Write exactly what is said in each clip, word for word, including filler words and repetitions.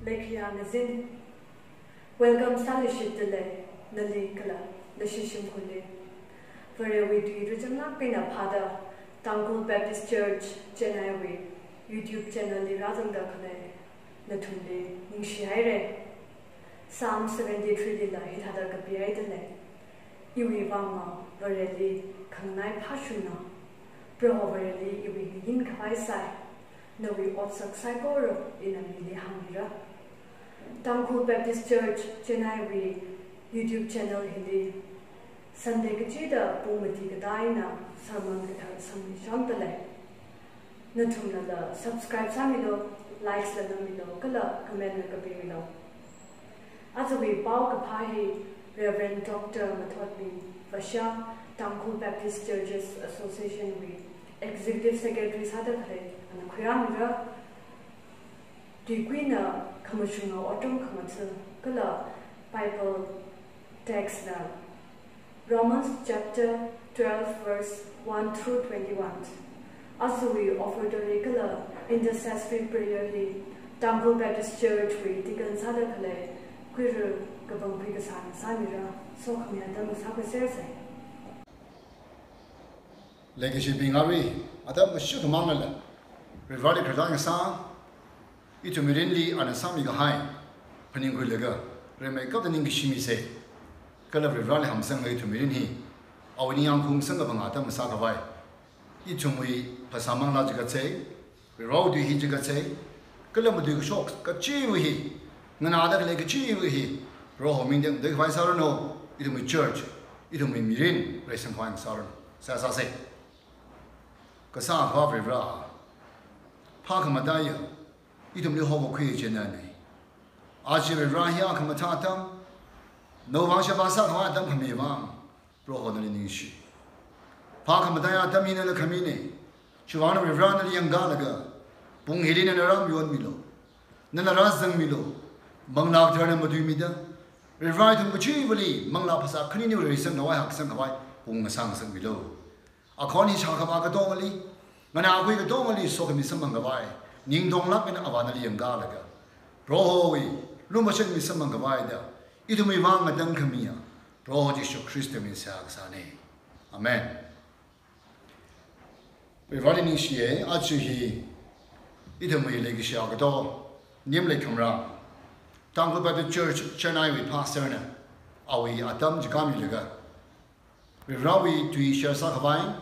Leikhiya ngazin, welcome sāluishitdalei nali kala nashi shimkhurli. Varewui tui rāzanglākbingna phāda Tangkhul Baptist Church Chennai wui YouTube channel li rāzangda khalei nathumli ningshihaira. Psalm seventy-three lila hithāda kapihaidalei. Iwui vangva Vareli khanganai phāshungna. Proho Vareli iwui ngayin khavai sāi. Nawui otsak saikora ina mili hāngmira. Tangkhul Baptist Church Chennai wui YouTube channel hili Sunday kachida pung mati katā eina sermon kathar sangmishamdalei. Nathumnala subscribe sāmilu, likes la namilu, kala comment la kapimilu. Ajawui paokaphā hi Reverend Doctor Mathotmi Vasha, Tangkhul Baptist Churches Association wui Executive Secretary sāda khalei, ana khuirāmira. Tuikuina khamashunga otram khangatha, kala Bible text na Romans chapter twelve verse one through twenty-one. Ajawui offertory kala intercessory prayer hi Tangkhul Baptist Church wui deacon sāda khalei Kuiru Kapangpui kasāna sāmira, sokhami atam sākhuisersa. Leikashibing arui, atam kashu kamanglala, Vareli khararchān kasā, ithum mirinli ana sāmikahai phaningkhuilaga, rimeikapta ningkashi misa. Kala Vareli hamsanga ithum mirin hi, awui ningyāng khaung samkaphang atam sākhavai, ithumwui phasā manglā chigatsei, Varewui tui hi chigatsei, kala matui kashok kachiwui hi, nganāda khalei kachiwui hi, Proho mingda dei khavai sāranu, ithumwui church, ithumwui mirin reisangkhavai sāranu. Sāsāsa. Kasā Akhava Vare, phākhamataiya ithumli hokakhui china nei. Aja Vare hiya khamathā atam, nawui vang sheba sākhavai atam khami vang, Proho nali ningshi. Phākhamataiya atam hi nala khamina. Chiwui vang Vare nali yangkalaga, pung hili nana rāmayonmilu, nana rāzangmilu, Manglā Katharana matuimida, Vare ithum kachiva̱li manglā phasā khaniniwui reisangkhavai, haksangkhavai pung ngasā ngasakmilu. Akhon hi shākhavā katongali, nganākhui katongali sokhami samphangkhavai, ningtonglāk eina Avā nali yangkalaga, Prohowui lumashanmi samphangkhavai da, ithumwui vang ngatangkhamiya Proho Jishu Khristawui ming sākasāna. Amen. Vareli ningshiya, aja hi ithumwui leikashi agato, Nimlei Khamrang, Tangkhul Baptist Church Chennai wui pastor na, awui atam chikāmilaga, Varewui tui share sākhavai,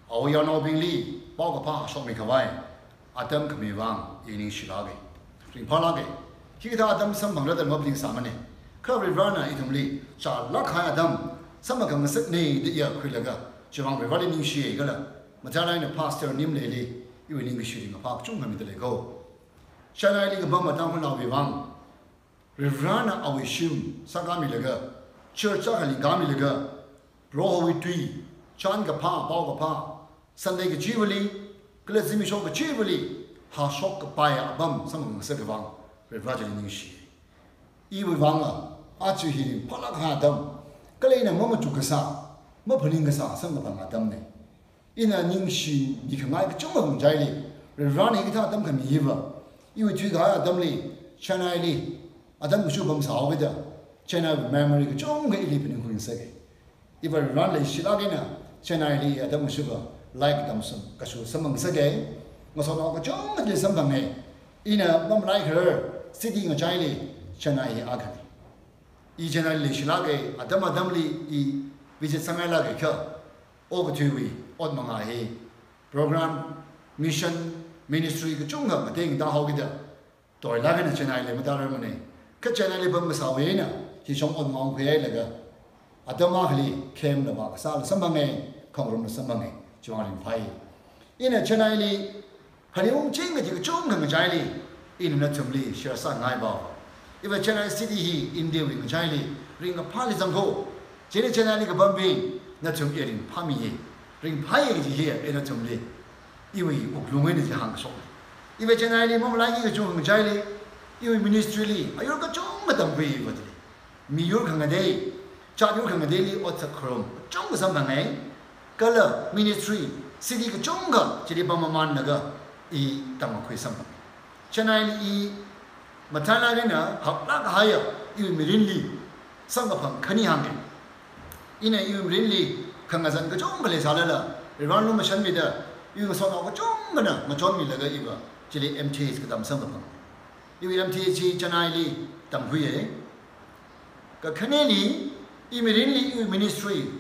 awui yarnaobingli paokaphā shokmikhavai, atam khami vang i ningshilāka, ringphālāka. Hikathā atam samphangra da maphaningsāmana. Kha Varivarana ithumli chālāk kahai atam samphang ngasakna da iya khuilaga, chiwuivang Varivarali ningshi kala, matailāk eina Pastor Nimleili iwui ningkashi ringkaphā kachungkha mida leiko. Chennai li kapam atam khanāwui vang, Varivarana awui shim sākāmilaga, church akha lingkāmilaga, Prohowui tui, chānkaphā, paokaphā, Sunday kachivali, kala zimiksho kachivali hāshok kapai apam samphang ngasak khavai Varivara chili ningshi. Iwui vang a, aja hi ringphālāk kahai atam, kala ina mamachuk kasā, maphaning kasā samkaphang atamna. Ina ningshimi khangai kachungkha ngachaili, Varivarana hikathā atam khami hiva, iwui thuikahai atamli, Chennai li atam kashok pamsāhaokida, Chennai wui memory kachungkha ili phaningkhui ngasaka. Iva Varivarali leishilāk eina, Chennai li atam kashok va, like atam sum, kashok samphang ngasaka. Ngasotnao kachungkhali samphanga. Ina mamalaikharar city ngachaili, Chennai hi akhana. I Chennai li leishilāka, atam atamli i visit sāngailāka kha, okathuiwui ot manga hi, program, mission, ministry kachungkha ngatei ngatāhaokida, toilāk eina Chennai li matārar mana. Kha Chennai li pam kasāwui eina, hishong ot manga khuihailaga, atam akhali camp la vākasāla samphanga, khangarumla samphanga, chiwuivang ringphāya. Ina Chennai li phaningungching kaji kachungkha ngachaili, ina nathumli share sāngai pao. Iva Chennai city hi India wui ngachaili ringkaphāli zangko. Chili Chennai li kapambing, nathum i ringphāmiya. Ringphāya kaji hi i nathumli, iwui wuklung eina chi hāngkashokna. Iva Chennai li mamalaiki kachungkha ngachaili, iwui ministry li ayur kachungkha tamkhui iva chili. Miyur khangatei, chatyur khangateili otsak kharum kachungkha samphanga, kala ministry, city kachungkha chili pam mamanlaga i tamkakhui samphanga. Chennai li i matailāk eina haklāk kahaiya, iwui mirinli samkaphang khani hānga. Ina iwui mirinli khangazan kachungkha leisālala, Varivarana lumashanmida, iwui ngasotnao kachungkhana ngachonmilaga iva chili M T H katam samkaphang. Iwui M T H chi Chennai li tamkhuiya. Kakhaneli, i mirinli iwui ministry,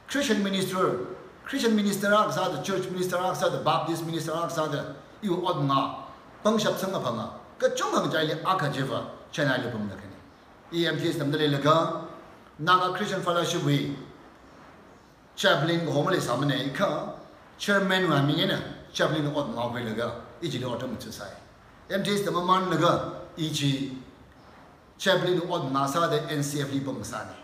Christian minister, Christian minister akha sāda, church minister akha sāda, Baptist minister akha sāda, iwui ot manga pangshap samkaphanga kachungkha ngachaili akha chiva Chennai li pamda khani. I M T H tamda leilakha, Naga Christian Fellowship wui chaplain kaho maleisāmana kha, chairman wui aming eina chaplain ot manga khuilaga, i chili otram machutsai. M T H tam mamanlaga, i chi chaplain ot manga sāda N C F li pamngasāna.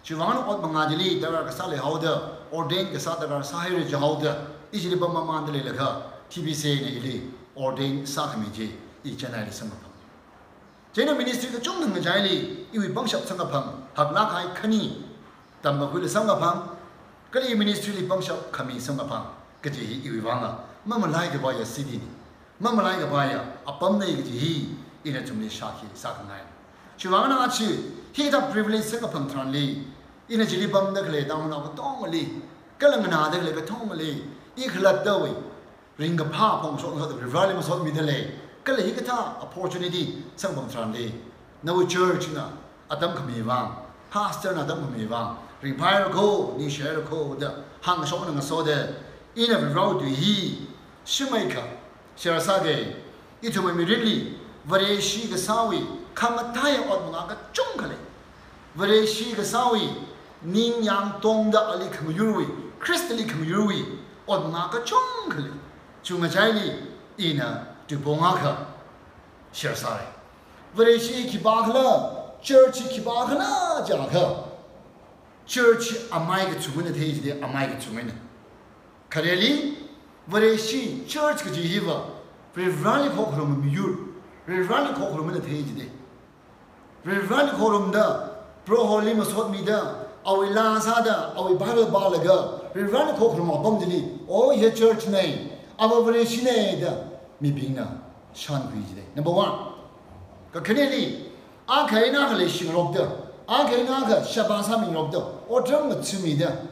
Chiwuivang ot manga chili darkar kasā leihaoda, ordain kasā darkar sāhaira jihaoda, i chili pam mamanda leilakha, T B C na ili ordain sākhami chi, i Chennai li samkaphang. Chieina ministry kachungkha ngachaili, iwui pangshap samkaphang haklāk kahai khani, tamkakhuila samkaphang, kala i ministry li pangshap khami samkaphang kaji hi iwui vang a mamalai kapaiya city na, mamalai kapaiya apamna kaji hi i nathumli shākhi sākhangai. Chiwuivang aja hithā privilege samkaphang tharanli, ina chili pamda khalei tamnao katongali, kala nganāda khalei katongali, i khalattawui ringkaphā phongshok ngasotda Varivarali masotmida lei, kala hikathā opportunity samkaphang tharanli, nawui church na atam khami vang, pastor na atam khami vang, ringphāhaira kho, ningshihaira kho da hāngshokna ngasoda, ina Varivarawui tui hi shimeikha share sāga. Ithumwui mirinli Vareshi kasāwui khamataiya ot manga kachungkha lei. Vareshi kasāwui ningyāng tongda ali khamayurwui, Khristali khamayurwui ot manga kachungkha lei. Chi ngachaili ina tuipong akha share sāra. Vareshi khipākhala, church khipākhala jiakha, church amai kathum eina thei jida, amai kathum eina. Khareli, Vareshi church kaji hiva, Varivarali khokharum miyur, Varivarali khokharum eina thei jida. Varivarali khorumda, Proholi masotmida, awui laa sāda, awui Bible pālaga, Varivarali khokharum apam chili, oh, hi church na, ava Vareshi na da mibingna shānkhui jida. Number one. Kakhaneli, akha eina akha leishingarokda, akha eina akha sheba sāmingarokda, otram machuimida,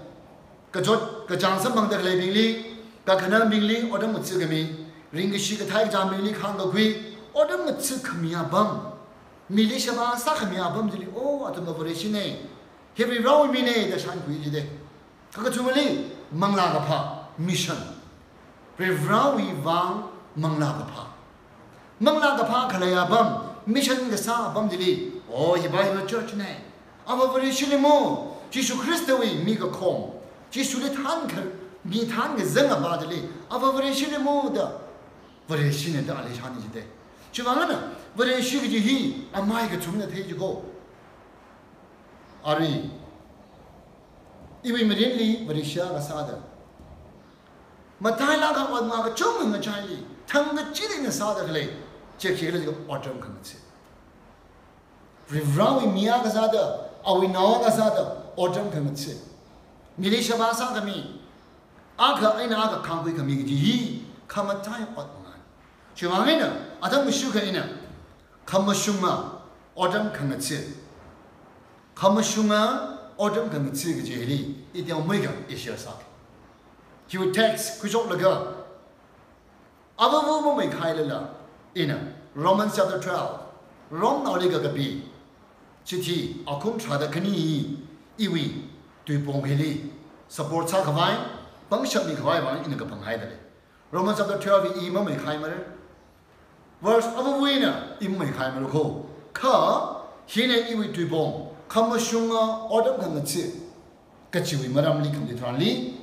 kachot kachāng samphangda khaleibingli, kakhanangbingli otram machuikhami, ringkashi kathei kachāngbingli khāngkakhui, otram machuikhami apam, mili sheba sākhami apam chili, oh, athumva Vareshi na, hi Varivarawui mi na da shānkhui jida. Kakathumali, manglā kaphā, mission. Varivarawui vang manglā kaphā. Manglā kaphā khalei apam, Mission kasā apam chili, oh, hiva hiva church ne. Ava Vareshili mo, Jishu Khristawui mi kakhong, Jishuli thankha, mi thankazang apam chili, ava Vareshili mo da, Vareshina da ali shāni jite. Chiwuivang eina, Vareshi kaji hi, amai kachungana thei jiko. Arui, iwui mirinli Vareshi akha sāda, matailāk eina ot mangā kachungkha ngachaili, thangkachida ina sāda khalei, chi khikhala jiakha otram khangatha. Varivarawui mi akha sāda, awui nao akha sāda, otram khangatha. Mili sheba sākhami, akha eina akha khangkhui khami kaji hi, khamatai ot mangāna. Chiwuivang eina, atam kashuka ina, khamashunga otram khangatha. Khamashunga otram khangatha kaji hili, iteomeikha i share sāki. Hiwui text khuishoklaga, avāva mamei khailala, ina, Romans chapter twelve, Romnaoli kakapi chithi akhum tharāda khani hi, iwui tuipong hili support sākhavai, pangshap mikhavai vang ina kapanghaida lei. Romans chapter twelve hi i mamei khaimara. Verse avāva eina i mamei khaimara ko. Kha, hina iwui tuipong, khamashunga otram khangatha kajiwui maramli khamdi tharanli,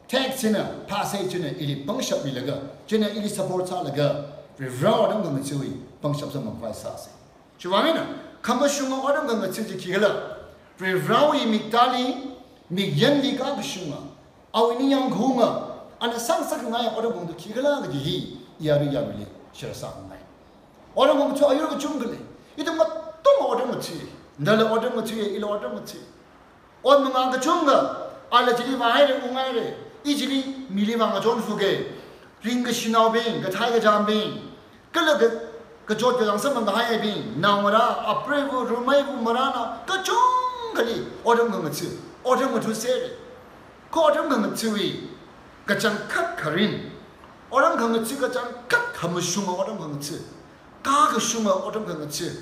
text china, passage china ili pangshap milaga, china ili support sālaga, Varivara otram khangathachiwui pangshap samphangkhavai sāsa. Chiwuivang eina, khamashunga otram khangatha chi khikhala, Varivarawui miktāli, mikyanli kakashunga, awui ningyāng khaunga, ana sāngasakngai otram khangatha khikhala kaji hi, yarui yaruili share sāngai. Otram khangatha ayur kachungkha lei. Ithum katonga otram ngatha. Nala otram ngatha, ila otram ngatha. Ot mangā kachungkha, ala chili vāhaira, unghaira, i chili mili vāngachon fuke. Ringkashinaobing, kathai kachāmbing, kala ka, kachot kachāng samphang kahaibing, naongarā, apreiva, rumeiva, marana, kachungkhali otram khangatha, otram ngatha sera. Kha otram khangathachiwui kachangkhat kharing, otram khangatha kachangkhat khamashunga otram khangatha, kakashunga otram khangatha,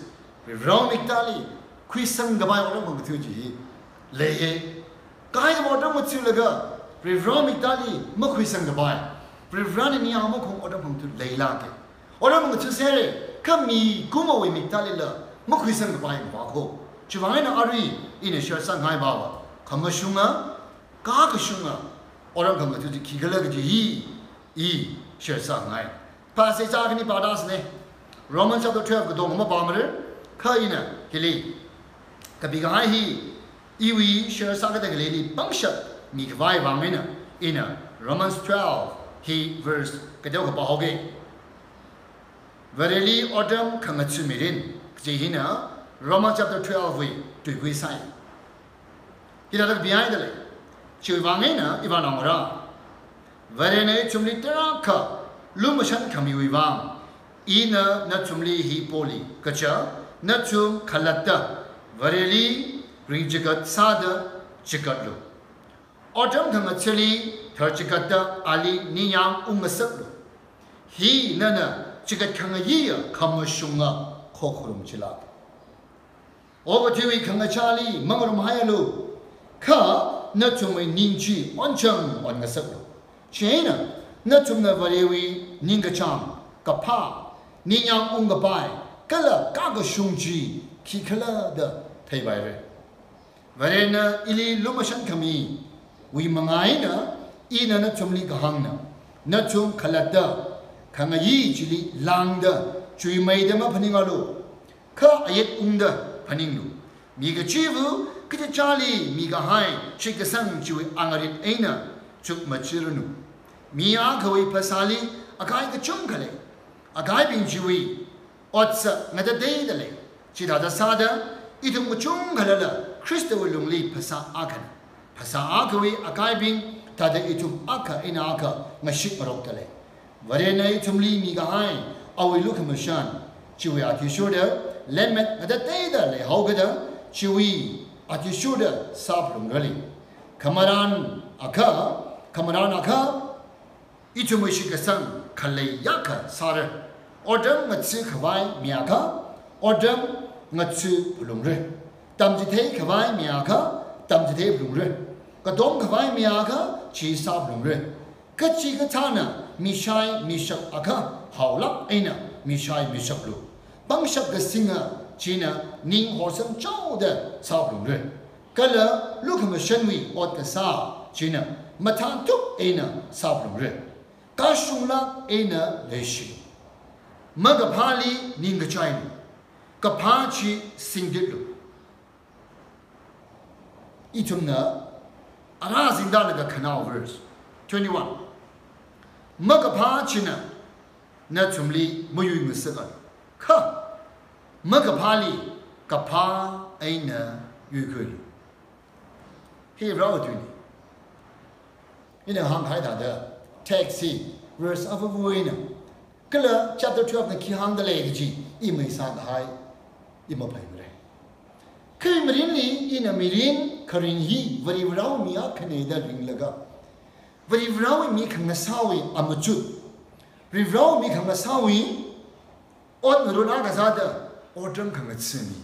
Varivara miktāli khuisangkhavai otram khangatha chi leiya. Kahaina otram khangatha laga, Varivara miktāli makhuisangkhavai, Varivarana ningyāng makhung otram khangatha leilāka. Otram khangatha sera, kha mikumowui miktālila makhuisangkhavai mavā ko. Chiwuivang eina arui ina share sāngai vāva, khamashunga, kakashunga otram khangatha chi khikhala kaji hi i share sāngai. Passage akhani pāda sāne. Romans chapter twelve katong mapāmara, kha ina hili kapikahai hi iwui share sākada khaleili pangshap mikhavai vang eina, ina Romans twelve hi verse kateokha pāhaoke. Vareli otram khangatha mirin kaji hina Romans chapter twelve wui tuikui sai. Hithāda kapihaida lei. Chiwuivang eina ivānaongarā, Varena ithumli tarākha lumashan khamiwui vang, ina nathumli hi poli kaja, nathum khalatta Vareli ringchikat sāda chikatlu. Otram khangathali tharchikatta ali ningyāng ungngasaklu. Hi nana chikat khangayiya khamashunga khokharum chila. Okathuiwui khangachāli mangarumhaialu, kha nathumwui ning chi onchang onngasaklu. Chieina, nathumna Varewui ningkachāng, kaphā, ningyāng ungkapai, kala kakashung chi khikhala da theipaira. Varena ili lumashan khamiwui manga eina, ina nathumli kahāngna, nathum khalatta khangayi chili lāngda chuimeida maphaningalu, kha ayet ungda phaninglu. Mi kachiva kachichāli mikahai shitkasang chiwui angarit eina chukmajiranu. Mi akhawui phasāli akai kachungkha lei. Akaibing chiwui otsak ngatateida lei. Chithāda sāda, ithum kachungkhalala Khristawui lungli phasā akhana. Phasā akhawui akaibing thāda ithum akha eina akha ngashit ngarokta lei. Varena ithumli mikahai awui lukhamashan chiwui athishurda lemmet ngatateida leihaokida, chiwui athishurda sāphalungra lei. Khamaran akha, khamaran akha, ithumwui shitkasang khalei yakha sāra. Otram ngatha khavai mi akha, otram ngatha phalungra. Tamchithei khavai mi akha, tamchithei phalungra. Katom khavai mi akha, chi sāphalungra. Kachikathāna mishai mishap akha haolāk eina mishai mishaplu. Pangshap kasinga china ning horsangchaoda sāphalungra. Kala lukhamashanwui ot kasā china mathāntuk eina sāphalungra. Kashunglāk eina leishilu. Makaphāli ningkachailu. Kaphā chi singditlu. Ithumna ara zingda laga khanao verse twenty-one. Makaphā china nathumli mayuingasaka. Kha makaphāli kaphā eina yuikhuilu. Hi rao tui ni. Ina hāngkahai thāda text hi verse avuvu eina. Kala chapter twelve na khi hāngda lei kaji i maisākahai, i maphaimara. Kha mirinli ina mirin kharing hi Varivarāwui mi akhana da ringlaga, Varivarāwui mi khangasāwui amachut, Varivarāwui mi khangasāwui ot ngarut akha sāda otram khangatha mi.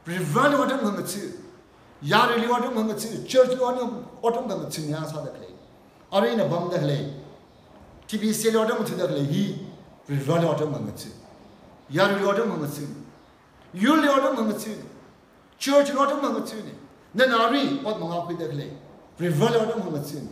Varivarāli otram khangatha, yaruili otram khangatha, church li otram, otram khangatha mi akha sāda khalei. Arui ina pamda khalei, T B C li otram khangatha da khalei hi, Varivarāli otram khangatha. Yaruili otram khangatha, yurli otram khangatha, church li otram khangatha ni. Nana arui ot mangā khuida khalei, Varivarāli otram khangatha ni.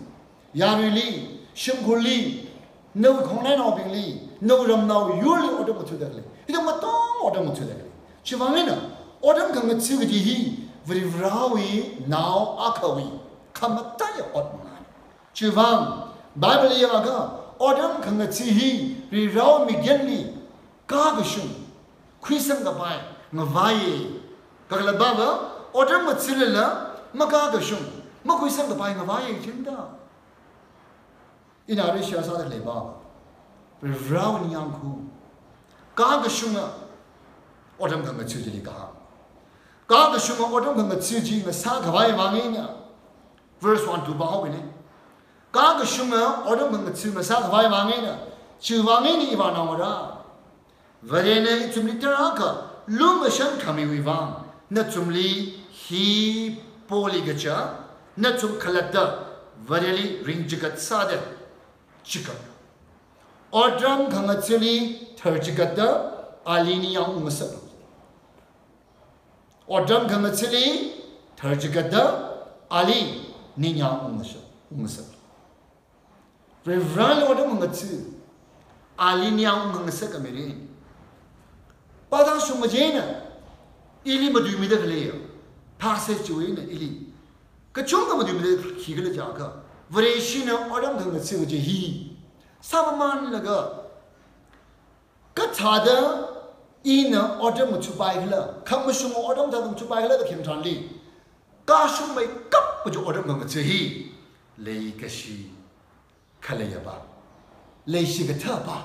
Yaruili, shimkhurli, nawui khongnainaobingli, nawui ramnao yurli otram khangatha da khalei. Hithāda matong otram khangatha da khalei. Chiwuivang eina, otram khangatha kaji hi Varivarāwui nao akhawui khamataiya ot mangāna. Chiwuivang, Bible yangakha, otram khangatha hi Varivarāwui mikyanli kakashung, khuisangkapai ngavaiya. Kakhalatva, otram ngathālala makakashung, makhuisangkapai ngavaiya jida. Ina arui share sāda khaleiva, Varivarāwui ningyāng khu, kakashunga otram khangatha chili kahāng. Kakashunga otram khangatha chi ngasākhavai vang eina, verse one to pāhaowa ni. Kakashunga otram khangatha ngasākhavai vang eina, chiwuivang eina ivānaongarā, Varena ithumli tarākha lumashan khamiwui vang, nathumli hi poli kaja, nathum khalatta Vareli ringchikat sāda chikat. Otram khangathali tharchikat da, ali ningyāng ungngasak. Otram khangathali tharchikat da, ali ningyāng ungngasak, ungngasak. Varivarāli otram khangatha, ali ningyāng ungngasak kamirin. Pāda shung majena, ili matuimida khalei, phāsai chiwui eina ili kachungkha matuimida khikhala jiakha, Vareshina otram khangatha kaji hi sāmamanlaga, kathāda ina otram ngathāpai khala, khamashung otram thāda ngathāpai khala da khemthanli, kashungmeikap kaji otram khangatha hi leikashi khaleiya pa, leishi kathā pa,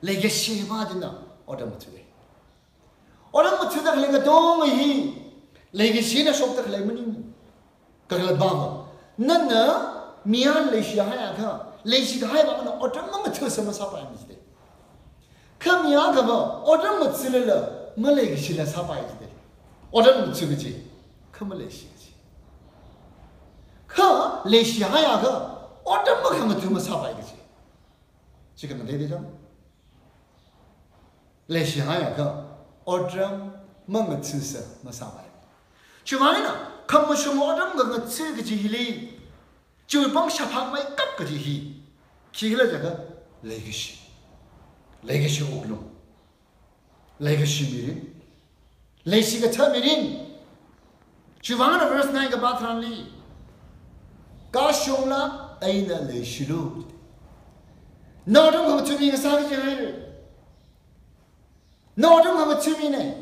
leikashi pa jina otram ngathāya. Otram ngathāda khalei katonga hi leikashina shokda khalei maning. Kakhalatva, nana mi akha leishihaiakha, leishikahaiva nana otram mangathāsa masāpaimana jida. Kha mi akhava otram ngathālala maleikashila sāpai jida. Otram ngathā kaji, kha maleishi kaji. Kha leishihaiakha otram makhangathā masāpai kaji. Chi khangatei de jang. Leishihaiakha otram mangathāsa masāpai. Chiwuivang eina, khamashung otram khangatha kaji hili, chiwui pangshap hakmeikap kaji hi khikhala jiakha, leikashi. Leikashi wuklung. Leikashi mirin. Leishi kathā mirin. Chiwuivang eina verse nine kapā tharanli, kashunglāk eina leishilu. Na otram khangathā mi ngasā kaji haira. Na otram khangathā mina.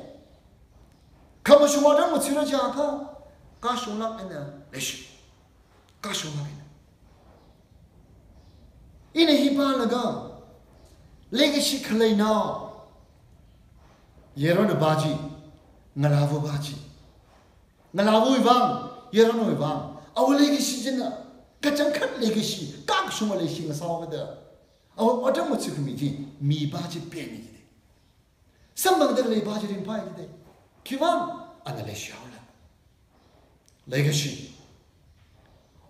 Khamashung otram ngathāra jiakha, kashunglāk eina leishi. Kashunglāk eina. Ina hi pālaga, leikashi khalei nao, yaronnao pa chi, ngalāva pa chi. Ngalāvawui vang, yaronnawui vang, awui leikashi china kachangkhat leikashi, kakashunga leishi ngasāhaoda, awui otram ngathā khami chi, mi pa chi pemmi jida. Samphangda khalei pa chi ringphai jida. Khiwuivang, ana leishihaola. Leikashi.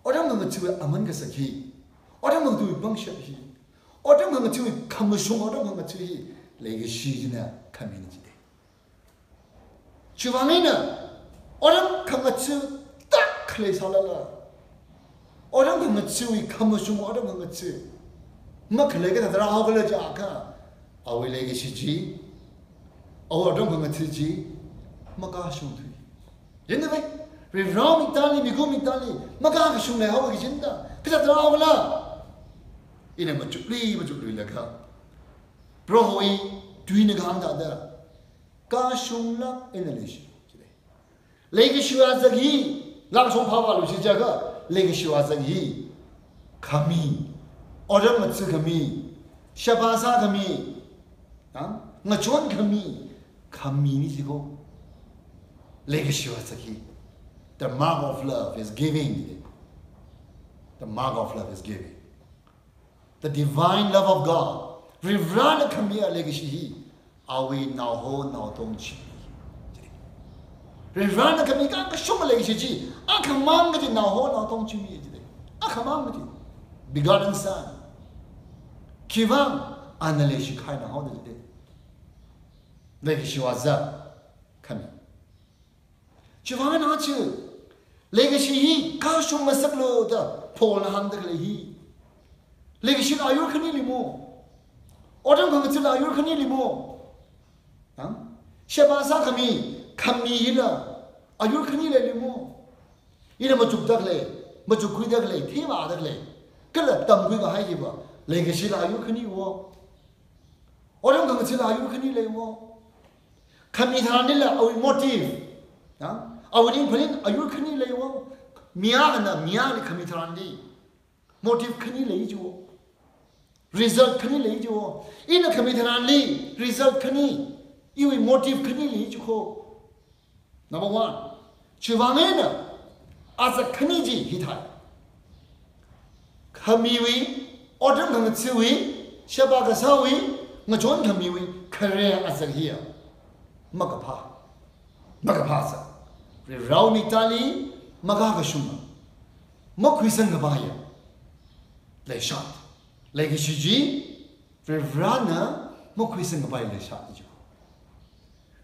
Otram khangathāwui aman kasak hi, otram khangathāwui pangshap hi, otram khangathāwui khamashung otram khangathā hi, leikashi china khamina jida. Chiwuivang eina, otram khangatha tak khalei sālala, otram khangathawui khamashung otram khangatha makhalei kathāda rāhaokhala jiakha, awui leikashi chi, awui otram khangatha chi makashungthui. Yangda vai, Varewui mik tangli, migao mik tangli makakashung leihaowa kajina, kathāda rāhaokhala? Ina machukli, machukluilaga, Prohowui tuina kahāng thāda, kashunglāk eina leishilu jida. Leikashiwui azak hi, langshong phāvāluishit jiakha, leikashiwui azak hi khami, otram ngathakhami, sheba sākhami, ha? Ngachonkhami, khamina jiko. Leikashiwui azak hi. The mark of love is giving. The mark of love is giving. The divine love of God. Varivarāna khamiya leikashi hi, awui naoho naotong chimi. Varivarāna khami kakashunga leikashi chi, akhamang kaji naoho naotong chimi jida. Akhamang kaji. Begotten Son. Khiwuivang, ana leishi kahai naoho da jida. Leikashiwui azak khami. Chiwuivang eina chi, leikashi hi kashung ngasaklu da Paulna hāngda khalei hi. Leikashila ayur khani leimo. Otram khangathāla ayur khani leimo. Ha? Sheba sākhami, khami hila ayur khani leilimo. Ina machukda khalei, machukkhuida khalei, theivāda khalei, kala tamkhui kahai hiva, leikashila ayur khaniwo. Otram khangathāla ayur khani leiwo. Khami tharanlila awui motive, ha? Awui ningphanin ayur khani leiwo. Mi akhana mi akhali khami tharanli motive khani lei jiwo. Result khani lei jiwo. Ina khami tharanli result khani, iwui motive khani lei jiko. Number one. Chiwuivang eina, azak khani chi hithai. Khamiwui, otram khangathāwui, sheba kasāwui, ngachonkhamiwui khare azak hiya makaphā. Makaphā azak. Varewui mik tangli makakashunga, makhuisangkapaiya leishat. Leikashi chi, Varivarāna makhuisangkapai leishat jiko.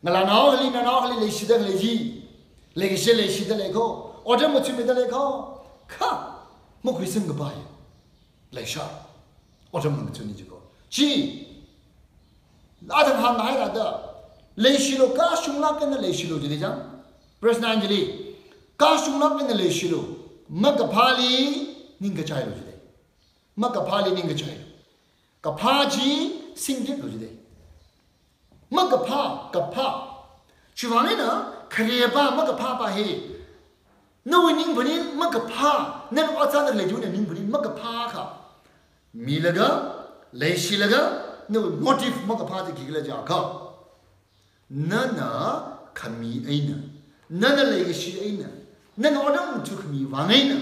Ngalānao akhali, naonao akhali leishida khalei chi, leikashi leishida leiko, otram ngathāmida leiko, kha makhuisangkapai leishat, otram ngathāna jiko. Chi, athang hānghai thāda, leishilu, kashunglāk eina leishilu jida chang. Verse nine chili, kashunglāk eina leishilu, makaphāli ningkachailu jida. Makaphāli ningkachailu. Kaphā chi singtitlu jida. Makaphā, kaphā. Chiwuivang eina, kharepā makaphāpā hi. Nawui ningphanin makaphā, nana otsak da khalei chiwui ningphanin makaphā akha milaga, leishilaga, nawui motive makaphā chi khikhala jiakha, nana khami eina, nana leikashi eina, nana otram ngathākhami vang eina,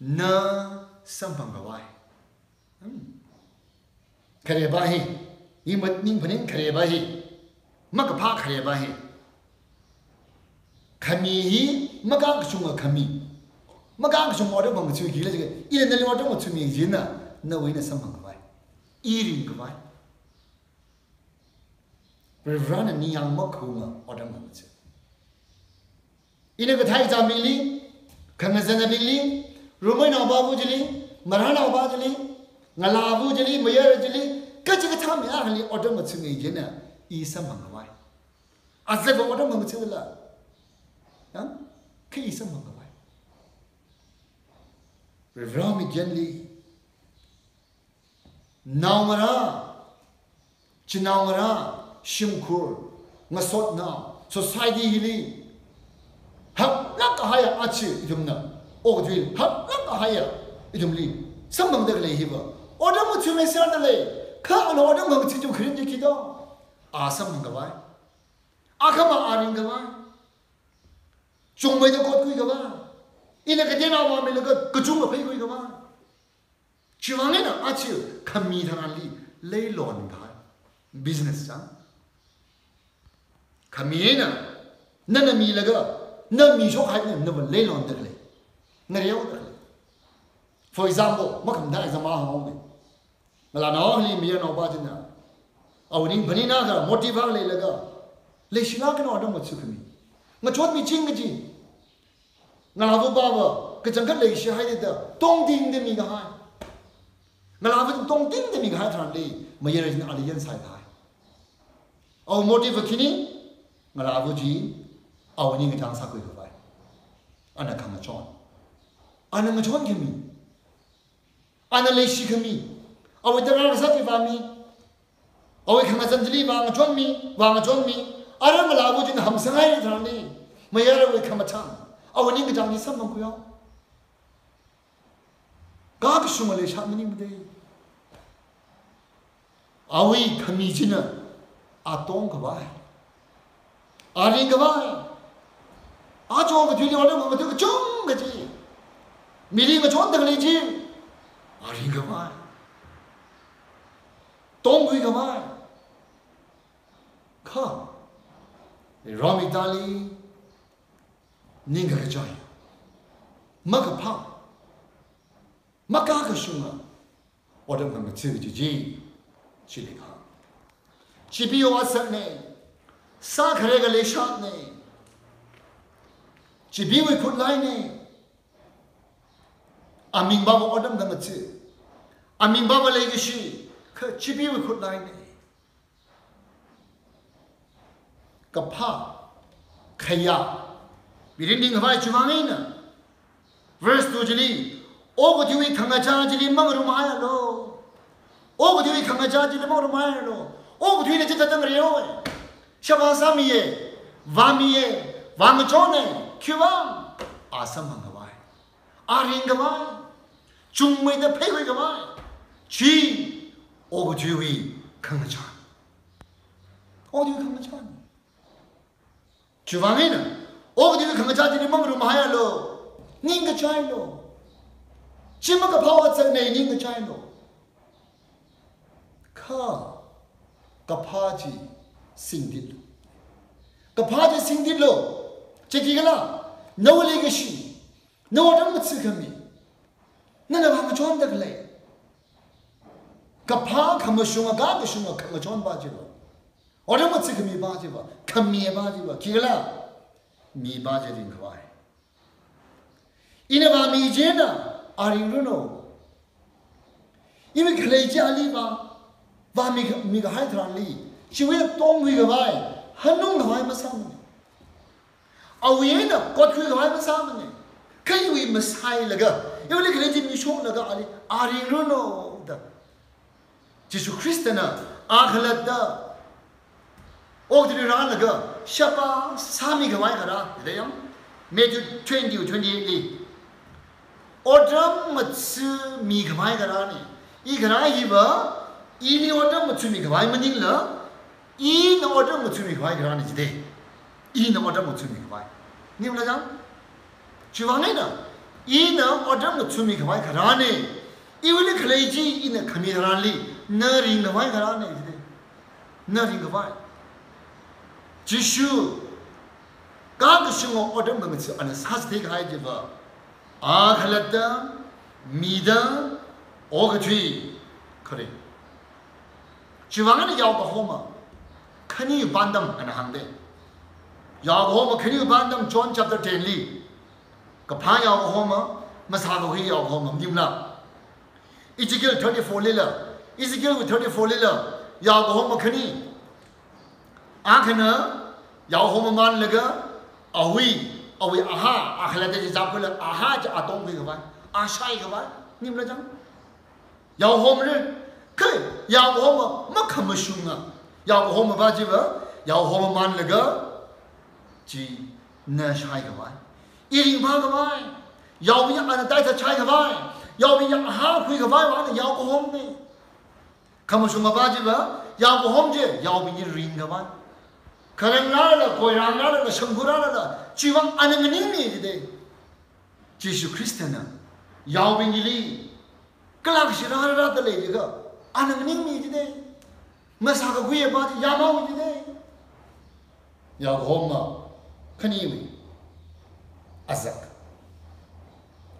na samphangkhavai. Hmm. Kharepā hi, i mat ningphanin kharepā hi, makaphā kharepā hi. Khami hi makakashunga khami, makakashunga otram ngathāmi khikhala jiakha, ina nali otram ngathāmi jina, nawui eina samphangkhavai, i ringkhavai. Varivarāna ningyāng makhaunga otram ngathā. Ina kathei chāmili, khangazanabingli, rumai naopawu chili, marānaopa chili, ngalāwu chili, mayara chili, kachikathā mi akhali otram ngathāmi jina, i samphangkhavai. Azakva otram ngathāla, ha? Kha i samphangkhavai. Varivarā mikyanli, naongarā, chinaongarā, shimkhur, ngasotnao, society hili haklāk kahaiya achi ithumna, okathui haklāk kahaiya ithumli samphangda khalei hiva, otram ngathāmi sāda lei, kha ana otram ngathāmi chi kharing chi khi do? A samphangkhavai. Akhama a ringkhavai. Chungmeida kotkhuikhavai. Ina kateonao vāmilaga kachungkha pheikhuikhavai. Chiwuivang eina achi khami tharanli leilon kahai. Business chang. Khami eina, nana milaga, na mishok haina, nava leilonda khalei, ngareoda khalei. For example, makhamatha example hāngmi. Ngalānao akhali mayarnaopa china, Awui ning phaningakha motive akha leilaga, leishilāk eina otram ngathā khami. Ngachonmiching kaji. Ngalāva pāva, kachangkhat leishihaida, tongtingda mikahai. Ngalāva tongtingda mikahai tharanli, mayara china ali yan saikahai. Awui motive khani, ngalāva chi, awui ningkachāng sākhuikhavai. Ana khangachon. Ana ngachon khami. Ana leishi khami. Awui tarākha sāki vāmi. Awui khangazan chili vāngachonmi, vāngachonmi. Ara ngalāva china hamsanghai tharanli, mayarawui khamathān, awui ningkachāng chi samphangkhuihaowa. Kha kashunga leishat maningmade. Awui khami china, atongkhavai, aringkhavai. Aja okathuili otram khangatha kachungkha chi, mili ngachonda khalei chi, aringkhavai, tongkhuikhavai. Kha, rāmi tali, ningkakachai, makaphā, makakashunga otram khangatha chi chi, chili kha. Chipeewui asakne, sākhare khalei shatne, chipeewui khutlaine, aming pāva otram khangatha, aming pāva leikashi, kha chipeewui khutlaine. Kaphā, khayā, mirin ringkhavai chiwui vang eina. Verse two chili, okathuiwui khangachā chili mangarumhaialu. Okathuiwui khangachā chili mangarumhaialu. Okathuina chithāda ngareihaowa. Sheba sāmiya, vāmiya, vāngachona, khiwui vang, asamphangkhavai, aringkhavai, chungmeida pheikhuikhavai. Chi, okathuiwui khangachā. Okathuiwui khangachā. Chiwui vang eina, okathuiwui khangachā chili mangarumhaialu, ningkachailu. Chi makaphā asakne, ningkachailu. Kha, kaphā chi singtitlu. Kaphā chi singtitlu. Chi khikhala, nawui leikashi, nawui otram ngathā khami, nana vāngachonda khalei. Kaphā khamashunga, kakashunga khangachon pā chiva, otram ngathā khami pā chiva, khami pā chiva, khikhala, mi pā chi ringkhavai. Ina vāmi chieina, aringranu. Iwui khalei chi ali vā, vāmi, mikahai tharanli, chiwui tongkhuikhavai, hanungkhavai masāmane. Awui eina kotkhuikhavai masāmane. Kha iwui masailaga, iwuili khalei chi mishoklaga ali, aringranu da, Jishu Khristana, akhalatta, okathuili rālaga, sheba sāmikhavai kharā, da yang, Matthew twenty, twenty-eight li. Otram ngathāmikhavai kharāne. I kharā hiva, ili otram ngathāmikhavai maningla, ina otram ngathāmikhavai kharāne jide. Ina otram ngathāmikhavai. Ningla jang? Chiwui vang eina, ina otram ngathāmikhavai kharāne. Iwuili khalei chi ina khami tharanli, na ringkhavai kharāne jide. Na ringkhavai. Jishu, kakashunga otram khangatha ana sāchithei kahai chiva, akhalatta, mida, okathui, khare. Chiwui vang eina yaokahoma khani pandam ana hāngde. Yaokahoma khani pandam John chapter ten li. Kaphā yaokahoma, masākakhui yaokahoma, maningla. Ezekiel thirty-four lila, Ezekiel thirty-four lila, yaokahoma khani. Akhana, yaokahoma manlaga, awui, awui aha, akhalatta chi chapkhuilaga, aha chi atongkhuikhavai, ashaikhavai, ningla jang? Yaokahoma re, kha, yaokahoma makhamashunga, yaokahoma pā chiva, yaokahoma manlaga, china shaikhavai, i ringphākhavai, yaobing ana taithat shaikhavai, yaobing aha khuikhavai vāna yaokahomane. Khamashunga pā chiva, yaokahom chi, yaobing chi ringkhavai. Kharang rālala, koirang rālala, shangkhu rālala, chiwui vang ana nganingmi jide. Jishu Khristana, yaobingli, kalak shirara da leilaga, ana nganingmi jide. Masākakhui pā chi yamhaowa jide. Yaokahoma khaniwui azak.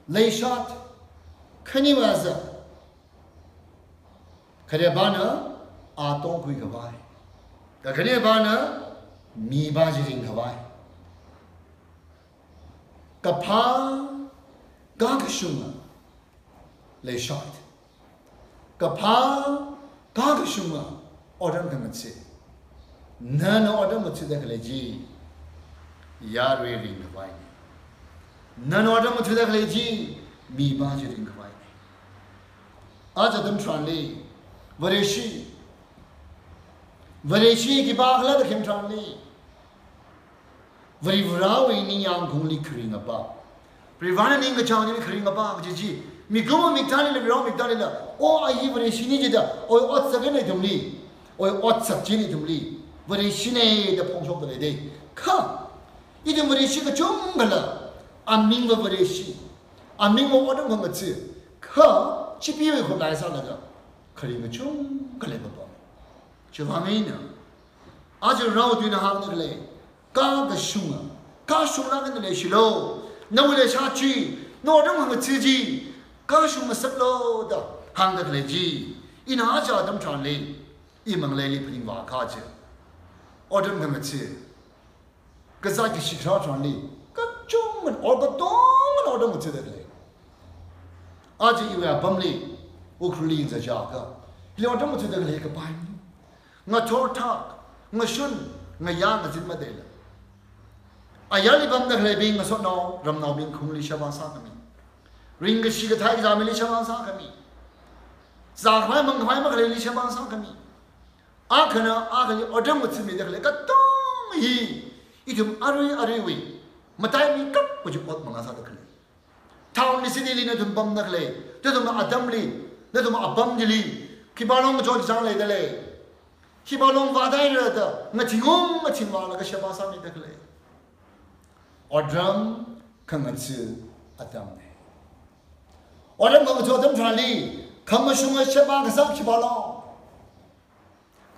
Leishat khaniwui azak. Khare pāna, A tongkhui khavai. Kakhanepana, mipā chi ringkhavai. Kaphā, kakashunga, leishat. Kaphā, kakashunga, otram khangatha. Nana otram ngathada khalei chi, yarui ringkhavai. Nana otram ngathada khalei chi, mipā chi ringkhavai. Aja atam tharanli, Vareshi, Vareshi khipākhala da khem tharanli, Varivarāwui ningyāng khaungli kharing apā. Varivarāna ningkachāng chili kharing apā kaji chi, mikumo miktālila, Varivarā miktālila, o a hi Vareshina jida, o otsak eina ithumli, o otsak china ithumli Vareshina da phongshokda lei de. Kha, ithum Vareshi kachungkhala, amingva Vareshi, amingva otram khangatha, kha chipeewui khutlai sālaga kharing kachungkha leipapam. Chiwuivang eina, aja Varewui tuina hāngda khalei, kakashunga, kashunglāk eina leishilu. Nawui leishat chi, nawui otram khangatha chi, kashung ngasaklu da hāngda khalei chi, ina aja atam tharanli, i mangaleili phaningvākha chi, otram khangatha, kazāt kashi kharā tharanli, kachungman, or katongna otram ngathada khalei. Aja iwui apamli, Ukhrulli yangzā chiakha, hili otram ngathada khalei kapai. Ngathor thak, ngashun, ngayā ngazin madeila, ayarli pamda khaleibing, ngasotnao ramnaobing khaungli sheba sākhami, ringkashi kathei kazā mili sheba sākhami, zākhavai mangkhavai makhaleili sheba sākhami, akhana akhali otram ngathamida khalei katonga hi, ithum arui aruiwui mataimei kap kaji ot manga sāda khalei. Town li, city li nathum pamda khalei, nathum atamli, nathum apam chili, khipā long kachot kachāng leida lei, khipā long vādaira da, ngathingum ngathingvālaga sheba sāmida khalei. Otram khangatha atamna. Otram khangatha atam tharanli, khamashunga sheba kasā khipā long,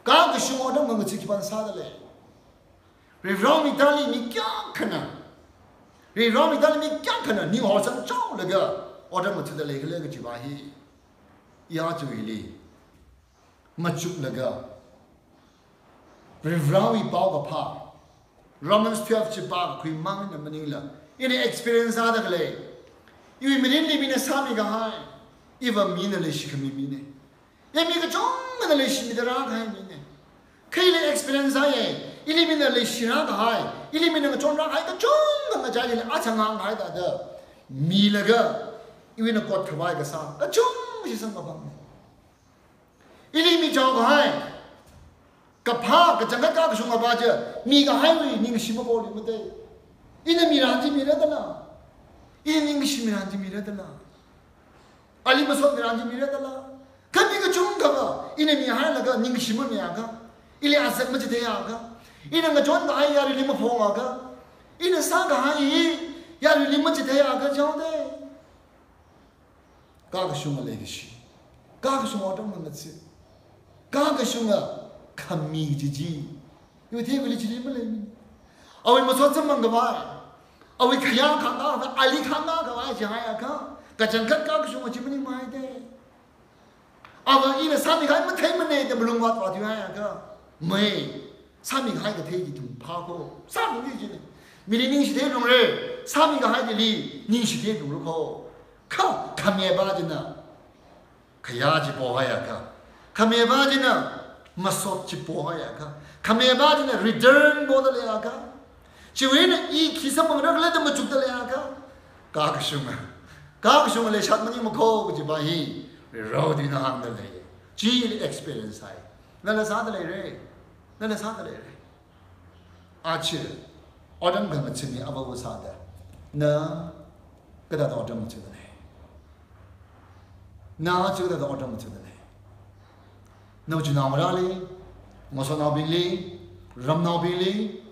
kakashunga otram khangatha khipāna sāda lei. Varivarā miktāli mi kayākhana, Varivarā miktāli mi kayākhana ning horsangchaolaga otram ngathada leikhala kajiva hi, i aja hili machuklaga, Varivarāwui paokaphā, Romans twelve chi pākakhui mang eina maningla, ina experience sāda khalei, iwui mirinli mina sāmi kahai, iva mina leishikhami mina. Ina mi kachungkhana leishimida rākahai mina. Kha ili experience sāya, ili mina leishi rākahai, ili mina ngachon rākahai kachungkha ngachaili achang hānghai thāda milaga, iwui eina kot khavai kasā kachungkha chi samkaphang. Ili mi chaokahai, kaphā, kachangkhat kakashunga pā chi, mikahaiwui ningshi mapoli mate. Ina miran chi mira dala, ina ningshi miran chi mira dala, ali masot miran chi mira dala. Kha mi kachungkhava, ina mihailaga ningshi mamiakha, ili azak machitheiakha, ina ngachon kahai yaruili maphongakha, ina sākahai yaruili machitheiakha chaoda, kakashunga leikashi, kakashunga otram khangatha, kakashunga khami kaji chi, iwui theikhuili chili maleimana. Awui masot samphang khavai, awui khayā khangā khavai, ali khangā khavai chihaiakha, kachangkhat kakashunga chi maningmai da. Ava ina sāmikahai matheimana da malung vātvā thuihaiakha, mai, sāmikahai kathei chi ithum phākho, sāmiki china. Mili ningshi theilungra, sāmikahai chili ningshi theilungra kho. Kha, khami pā china khayā chi pohaiakha, khami pā china masot chi pohaiakha, khami pā china return poda leiakha, chiwui eina i khi samphangra khala da machukda leiakha, kakashunga, kakashunga leishat maningmakho kajiva hi, Varivarāwui tuina hāngda lei. Chili experience sāi. Nala sāda leira, nala sāda leira. Aja, otram khangatha mi avāva sāda, na kathāda otram ngathada lei? Na aja kathāda otram ngathada lei? Nawui chinaongarāli, ngasotnaobingli, ramnaobingli,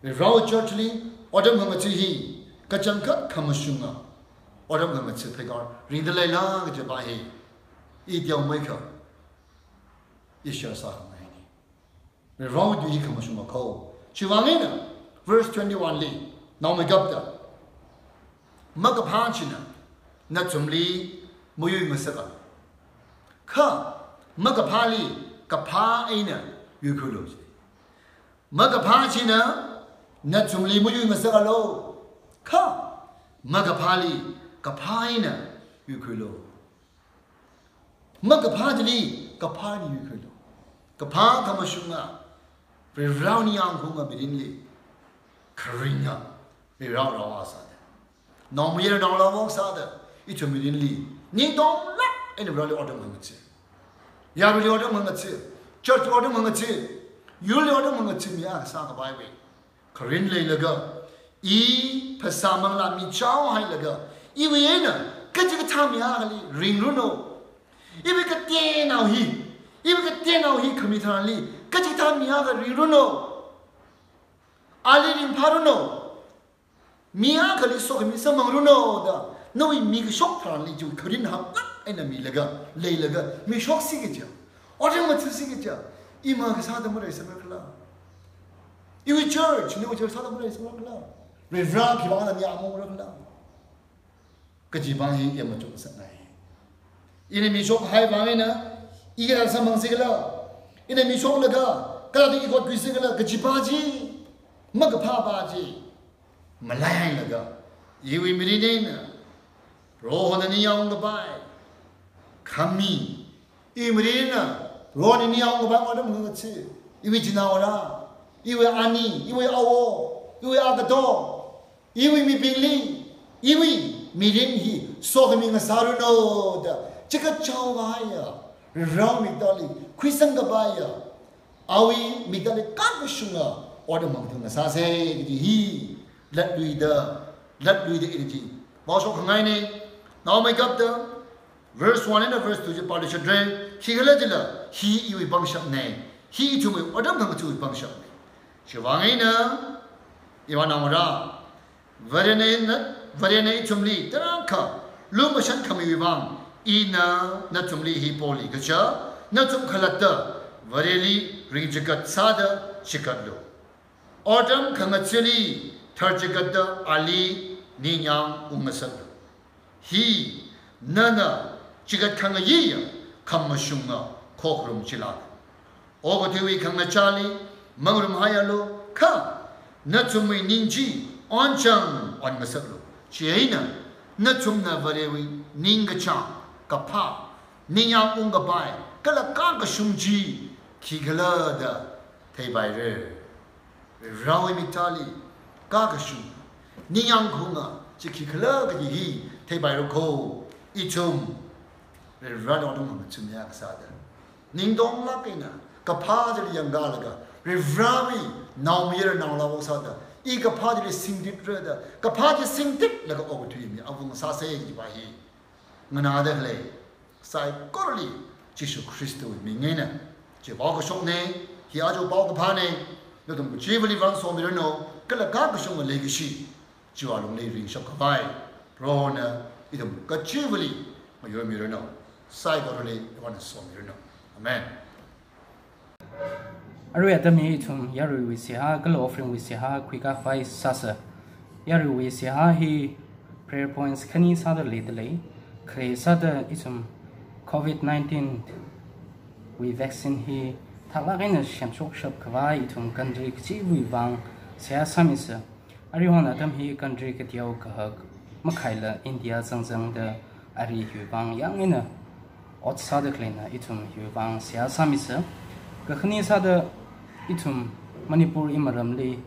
Varivarāwui church li, otram khangatha hi kachangkhat khamashunga otram khangatha pheikar ringda leila kajiva hi, i teomeikha i share sākhangaina. Varivarāwui tui hi khamashunga kho. Chiwuivang eina, verse twenty-one li, naomeikapta, makaphā china nathumli mayuingasaka, kha makaphāli kaphā eina yuikhuilu ji. Makaphā china nathumli mayuingasakalu. Kha makaphāli kaphā eina yuikhuilu. Makaphā chili kaphā eina yuikhuilu. Kaphā khamashunga, Varivarāwui ningyāng khaunga mirinli kharinga, Varivarā rao sāda, naomayara naolā vang sāda, ithum mirinli ning tonglāk eina Varivarāli otram khangatha, yaruili otram khangatha, church otram khangatha, yurli otram khangatha mi akha sākhavaiwui kharin leilaga, i phasā manglā michao hailaga, iwui eina kachikathā mi akhali ringranu. Iwui kateonao hi, iwui kateonao hi khami tharanli kachikathā mi akha ringranu. Ali ringphāranu. Mi akhali sokhami samphangranu da, nawui mikashok tharanli chiwui kharin haklāk eina milaga, leilaga, mishoksi kaja, otram ngathasi kaja, ima kasāda maleisāra khala? Iwui church, nawui church sāda maleisāra khala? Varivarā khivang eina ning amungra khala? Kaji vang hi yamachuk sāngai. Ina mishok haivang eina, i kathāda samphangsi khala? Ina mishoklaga kathāda i khotkhuisi khala? Kaji pa chi, makaphā pa chi malai hailaga, iwui mirin eina Prohona ningyāng ungkapai khami, iwui mirin eina Prohona ningyāng ungkapai otram khangatha, iwui chinaora, iwui ani, iwui awo, iwui agato, iwui mibingli, iwui mirin hi sokhami ngasāranu da, chikachao vaya, Varivarāwui miktāli khuisangkapaiya, awui miktāli kakashunga otram khangatha ngasāsa kaji hi latluida, latluida ina chi pāshok khangaina. Naomeikapta verse one eina verse two chi pāluishitra. Khikhalajila hi iwui pangshapna, hi ithumwui otram khangatha̱wui pangshapna. Chivang eina, ivānaongarā, Varena, Varena ithumli tarākha lumashan khamiwui vang, ina nathumli hi poli kaja, nathum khalatta Vareli ringchikat sāda chikatlu. Otram khangatha̱li tharchikatta ali ningyāng ungngasaklu. Hi nana chikat khangayiya khamashunga khokharum chilāka. Okathuiwui khangachāli mangarum haialu, kha nathumwui ning chi onchang onngasaklu. Chieina nathumna Varewui ningkachāng, kaphā, ningyāng ungkapai kala kakashung chi khikhala da theipaira. Varivarawui miktāli kakashung, ningyāng khaunga chi khikhala kaji hi theipaira kho. Ithum Varivarali otram khangatha̱miya kasāda, ningtonglāk eina kaphā chili yangkalaga, Varivarawui naomayara naolā vang sāda, i kaphā chili singtitra da, kaphā chi singtitlaga okathui mi avung sāsa kajipa hi nganāda khalei saikorali Jishu Khristawui ming eina chi paokashokna. Hi aja paokaphāna. Nathum kachivali vang somiranu, kala kakashunga leikashi chiwui lungli ringshap khavai Prohona ithum kachivali mayurmiranu. Saikorali Prohona somiranu. Amen. Arui atam hi ithum yaruiwui seihā kala offering wui seihā khuikakhavai sāsa. Yaruiwui seihā hi prayer points khani sāda leidalei. Khare sāda ithum covid nineteen wui vaccine hi thaklāk eina semshokshap khavai ithum country kachivawui vang seihā sāmisa. Aruihon atam hi country kateo kahak makhaila India zangzangda ari hiwui vang yāng eina ot sāda khaleina, ithum hiwui vang seihā sāmisa. Kakhane sāda ithum Manipur imaramli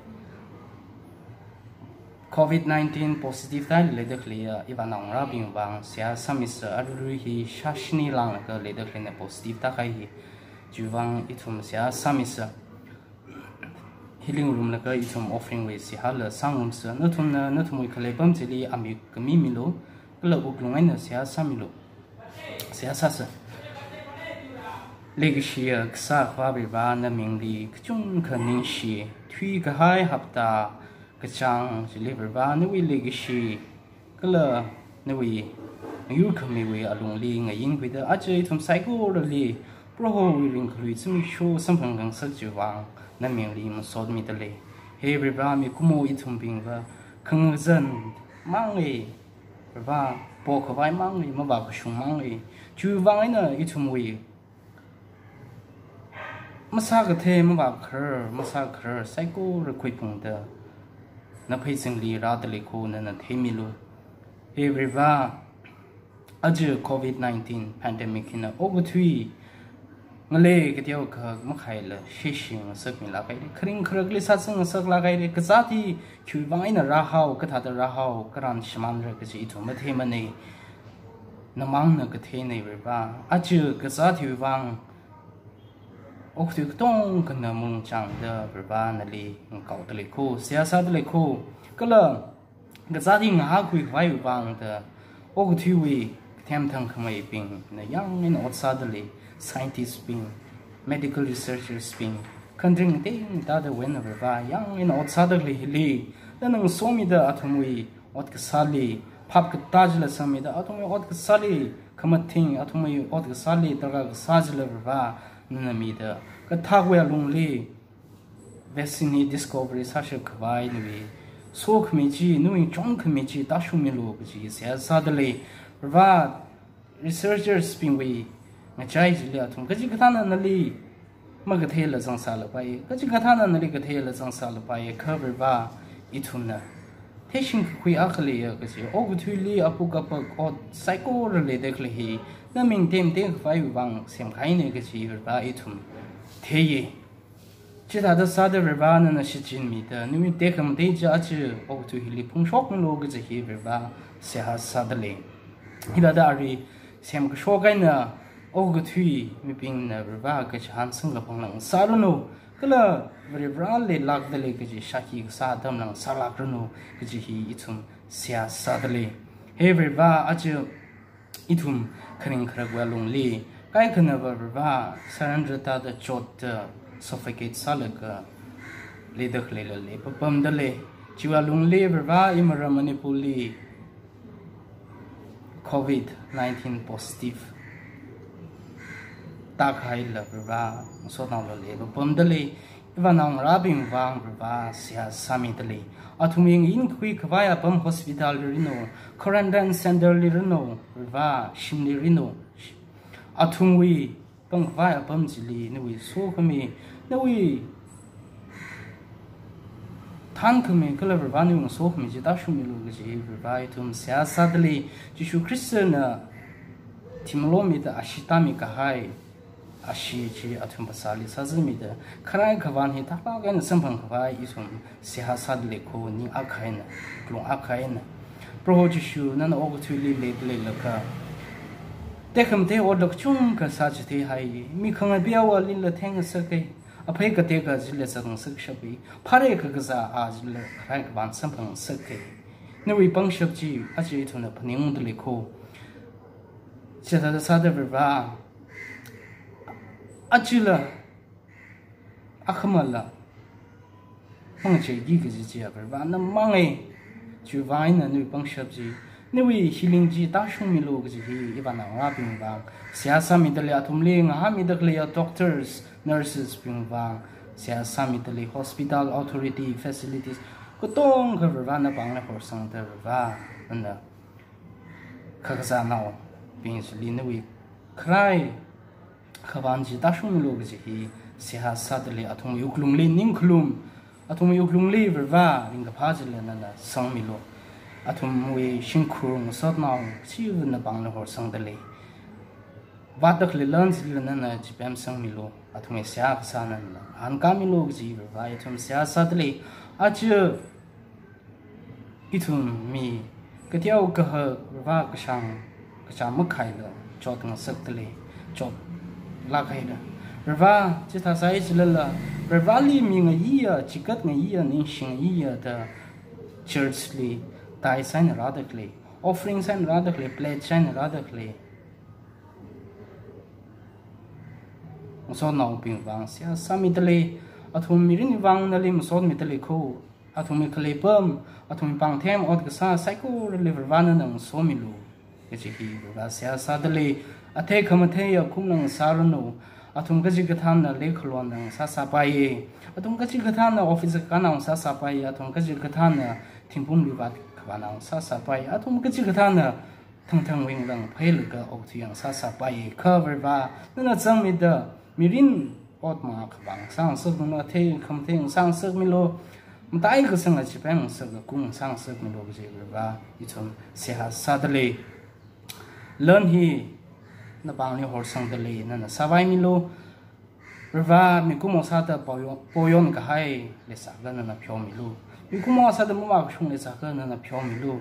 covid nineteen positive tāli leida khaleiya ivānaongarābing vang seihā sāmisa. Arui hi shāshini langlaga leida khaleina positive tākahai hi. Chiwui vang ithum seihā sāmisa. Healing room laga ithum offering wui seihāla sāngarumsa. Nathumna nathumwui khalei pam chili amik khami milu, kala wuklung eina seihā sāmilu. Seihā sāsa. Leikashiya Kasā Akhava Varivarā, namingli kachungkha ningshi, thuikahai hapta kachāng chili Varivarā nawui leikashi kala nawui ngayurkhamiwui alungli ngayinkhuida aja ithum saikorali Prohowui ringkhalui zimiksho samphang khangasak chiwui vang namingli masotmidalei. He Varivarā, mikumo ithumbingva khangazan mangai, Varivarā, pokhavai mangai, mavākashung mangai. Chiwui vang eina ithumwui masākathei, mavākharar, masākharar saikora khuiphungda, na phei zingli rāda lei kho, nana theimilu. He Varivarā, aja covid nineteen pandemic hina okathui ngalei kateokha makhaila sheshingasakmilāk haira. Kharing kharakli sāzangngasaklāk haira. Kazāt hi khiwui vang eina rāhao, kathāda rāhao, karan shimānra kaji ithum matheimanei. Namangna katheina Varivarā. Aja kazāt hiwui vang okathui katongkhana malung chāngda Varivarā nali ngakaoda lei kho, seihā sāda lei kho. Kala kazāt hi ngahākhui khavaiwui vang da okathuiwui kathemthang khameibingna yāng eina ot sāda lei, scientist bing, medical researchers bing, country ngatei ngateida wui eina Varivarā yāng eina ot sāda khalei hili, nana ngasomida athumwui ot kasāli, phap katā chila sangmida athumwui ot kasāli, khamathing athumwui ot kasāli, darkar kasā chila Varivarā nana mida, kathākwui alungli vaccine hi discovery sāshap khavai nawui sokhami chi, nawui chonkhami chi tāshungmilu kaji seihā sāda lei. Varivarā, researchers bingwui ngachai chili athum kachikathāna nali makatheila zangsālapai, kachikathāna nali katheila zangsālapai, kha Varivarā ithumna theishing kakhui akha leiya kaji, okathuili apuk apak ot saikora leida khalei hi na ming temte khavaiwui vang semkahaina kaji Varivarā ithum theiya. Chithāda sāda Varivarā nana shichinmida, nawui tekhamatei chi aja okathui hili phungshokmilu kaji hi Varivarā seihā sāda lei. Hithāda arui semkashok eina okathui mibingna Varivarā kachihān samkaphangla ngasāranu, kala Varivarāli lākda lei kaji shākhi kasā atamla ngasālākranu kaji hi ithum seihā sāda lei. He Varivarā, aja ithum kharing kharakwui alungli kaikhanava Varivarā surrender tāda chotda suffocate sālaga leida khaleila leipapamda lei. Chiwui alungli Varivarā, imaram Manipurli covid nineteen positive tākahaila Varivarā, ngasotnaola leipapamda lei. Ivānaongarābing vang Varivarā seihā sāmida lei. Athumwui ngayin kakhui khavai apam hospital li ranu, quarantine center li ranu, Varivarā shimli ranu, athumwui pamkhavai apam chili nawui sokhami, nawui thānkhami kala Varivarā nawui ngasokhami chi tāshungmilu kaji Varivarā ithum seihā sāda lei. Jishu Khristana thimalomida ashee tāmi kahai ashee chi athum phasāli sāzanmida, kharai khavān hi thaklāk eina samphang khavai ithum seihā sāda lei kho, ning akha eina, wuklung akha eina. Proho Jishu, nana okathuili leida leilakha tekhamatei otla kachungkha sāchitheihai. Mi khangapeowalila thengngasaka, aphei katekha chila zatngasakshapa, phāre kakazā a chila kharai khavān samphangngasaka. Nawui pangshap chi aja ithumna phaningungda lei kho. Chithāda sāda Varivarā, ajala akhamala mangacheiki kaji chiya Varivarā namangei. Chiwui vang eina nawui pangshap chi, nawui healing chi tāshungmilu kaji hi ivānaongarābing vang seihā sāmida lei. Athumli ngahānmida khaleiya doctors, nurses bing vang seihā sāmida lei. Hospital authority, facilities katongkha Varivarā napāngli horsangda Varivarā, nana kakazānaobing chili nawui kharai khavān chi tāshungmilu kaji hi seihā sāda lei. Athumwui wuklungli ningkhalum, athumwui wuklungli Varivarā ringkaphā chila nana sangmilu. Athumwui shimkhur ngasotnao chiwui napāngli horsangda lei. Vātda khalei lan chila nana chipemsangmilu. Athumwui seihā kasā nana ngahānkāmilu kaji Varivarā ithum seihā sāda lei. Aja ithum mi kateokha Varivarā kashāng kachā makhaila chotngasakda lei, chotlāk haira. Varivarā, chithā sāi chilala, Varivarāli mingayiya, chigatngayiya, ningshingayiya da church li tithes eina rāda khalei, offerings eina rāda khalei, pledge eina rāda khalei ngasotnaobing vang seihā sāmida lei. Athum mirinwui vang nali masotmida lei kho. Athumwui khalei apam, athumwui pāngthem ot kasā saikorali Varivarā nana ngasomilu kaji hi Varivarā seihā sāda lei. Athei khamatheiya kumla ngasāranu. Athum kachikathāna leikhalona ngasāsāpaiya. Athum kachikathāna office kakāna ngasāsāpaiya. Athum kachikathāna thingphungli vātkhavāna ngasāsāpaiya. Athum kachikathāna thangthangwui ngalāng phailaga okathui ngasāsāpaiya. Kha Varivarā, nana zangmida mirin ot mangā khavā sāngasakmilu, athei khamathei sāngasakmilu, mataikasang achipai ngasaka kung sāngasakmilu kaji Varivarā ithum seihā sādalei. Lan hi napāngli horsangdalei, nana sāvaimilu. Varivarā, mikumo sāda poyon, poyon kahai leisākha nana pheomilu. Mikumo sāda mavākashung leisākha nana pheomilu.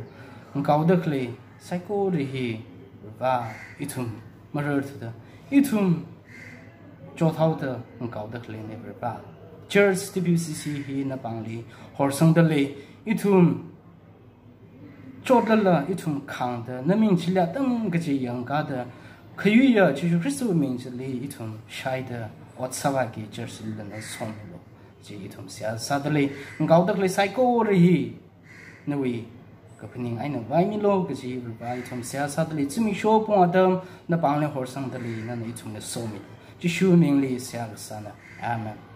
Ngaoda khalei saikora hi Varivarā, ithum mararthuda, ithum chothaoda ngaoda khaleina Varivarā. Church T B C C hi napāngli horsangdalei, ithum chotlala ithum khāngda naming chili atam kaji yangkāda, khayuiya Jishu Khristawui ming chili ithum shaida ot sāvāki church chili nana somilu. Chi ithum seihā sādalei, ngaoda khalei saikora hi nawui kaphaning eina vaimilu kaji Varivarā ithum seihā sādalei. Zimiksho pung atam napāngli horsangdalei, nana ithumli somilu. Jishu mingli seihā kasāna. Amen.